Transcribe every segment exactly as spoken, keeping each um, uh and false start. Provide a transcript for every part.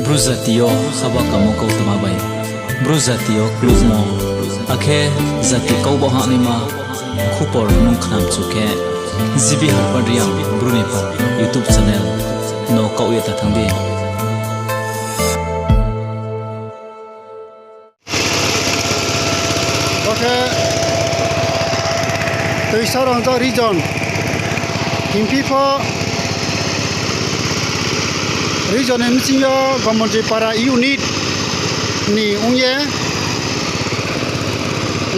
Bru jati yo haba kamo kautma bai, Bru jati yo klukmo, akhe jati kau ba hahnaima khupor nung khnamchu khe, G B Harpad Reang Bru ni pha YouTube channel no kaoh ye ta thanng di. Bo khe Toisa Rangja region. Hingphi pho region ni bsing yo Gomontri para unit ni ong ye,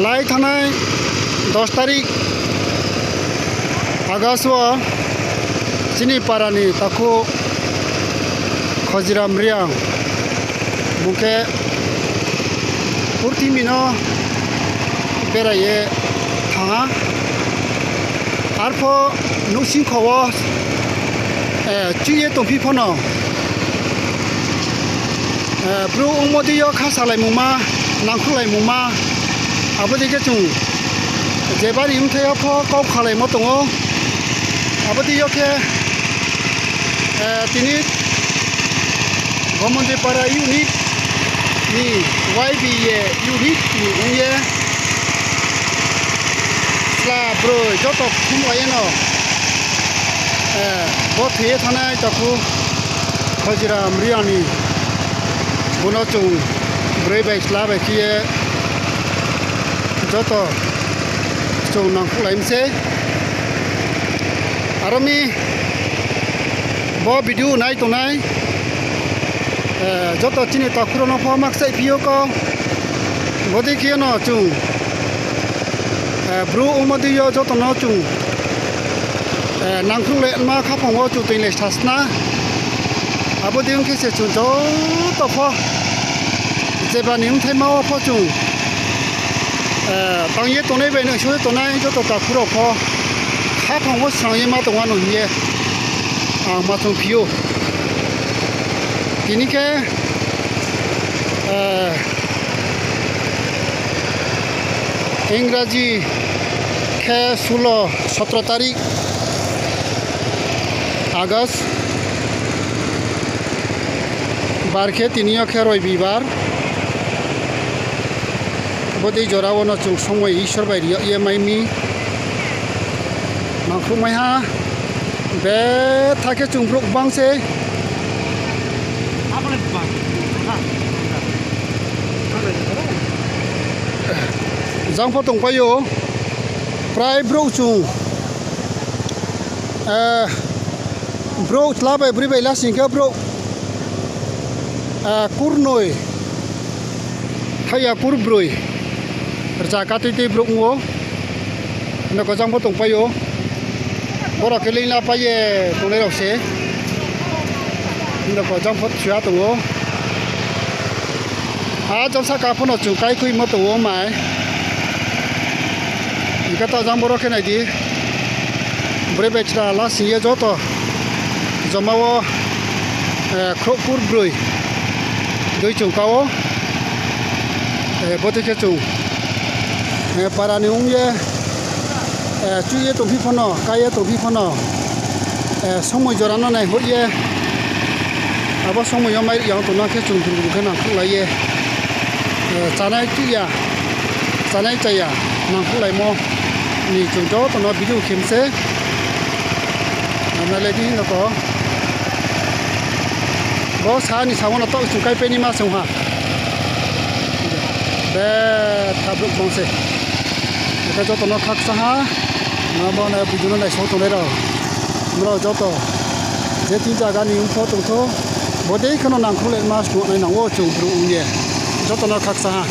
lai thanngnai dos tarik August wo chini para ni takhu Khojiram Reang bung khe purthimbi no berai ye thanng ha. Arpho nouhsingkho wo, eh, chuih ye tongphi pho no, eh, brouh ongmo dei yo kha salaimungma, nangkhruhlaimungma, abo dei khe chung jeba ni bthai yo pho kau khalaimo tong ou. Abo dei yo khe, eh, tini Gomontri para unit ni Y B A unit ni ong ye, chla broi joto khumlai ye no, eh, bo thoi ye thanngnai takhu Khojiram Reang ni, bo no chung broi bai chla bai khe ye joto chung nangkhruhlai mi sei. Aro mi bo video nai tongnai, eh, joto chini takhu rao no pho ma kchaihphi ou kau. Bodei khe no chung, eh, brouh ongmo dei yo joto no chung, eh, nangkhruhlai ma khaphang wo chung toinglai sasna. Abo dei ong khe se chung joto pho jeba ni bthaima wo pho chung, eh, tang ye tongnai bai no soi ye tongnai joto takhu rao pho khaphang wo srang ye ma tong ano hing ye ang ma chungphi ou. Tini khe, eh, Ingraji khe ষোলো, সতেরো তারিখ August, bar khe tini yo khe Roibibar. Bodei jora wo no chung somoi Isor bai ri yag ye mai mi. Nangkhruh mai ha. Betha khe chung brouh gbang se. Jang pho tongpai ou. Prai brouh chung, eh, brouh chla bai broi bai lasing khe brouh, eh, kurnoi, thaiya kurbroi rza katui tui brouh ong ou. Nokho jang pho tongpai ou. Borao khe leing la pai ye tongnai rao se. Nokho jang pho thuya tong ou. A jang sahka pho no chung kaikhuimo tong ou mai. Hing khe taoh jang boro khe nai di. Broi bai chla lasing ye joto joma wo, eh, khrouh kurbroi dei chung ka ou. Eh, bodei khe chung, eh, para ni ong ye, eh, chuih ye tongphi pho no, kái ye tongphi pho no, eh, somoi jora no naihoih ye, abo somoi yo mai ri ya ong tongna khe chung bru bru khe nangkhruhlai ye, eh, chánai chuih ya, chánai chaya nangkhruhlaimo ni chung joto no video khe mi se. Nailai di hing kho. Bo sa ni samo no taoh chung kaipai ni ma song ha. Betha brouh bang se. Akhe joto no khakchang ha. Nabo nai video no naisao tongnai rao, nrao joto je thing zaga ni ong pho tong thou, bodei khe no nangkhruhlai ma snuh nai nang ou chung brouh ong ye. Joto no khakchang ha.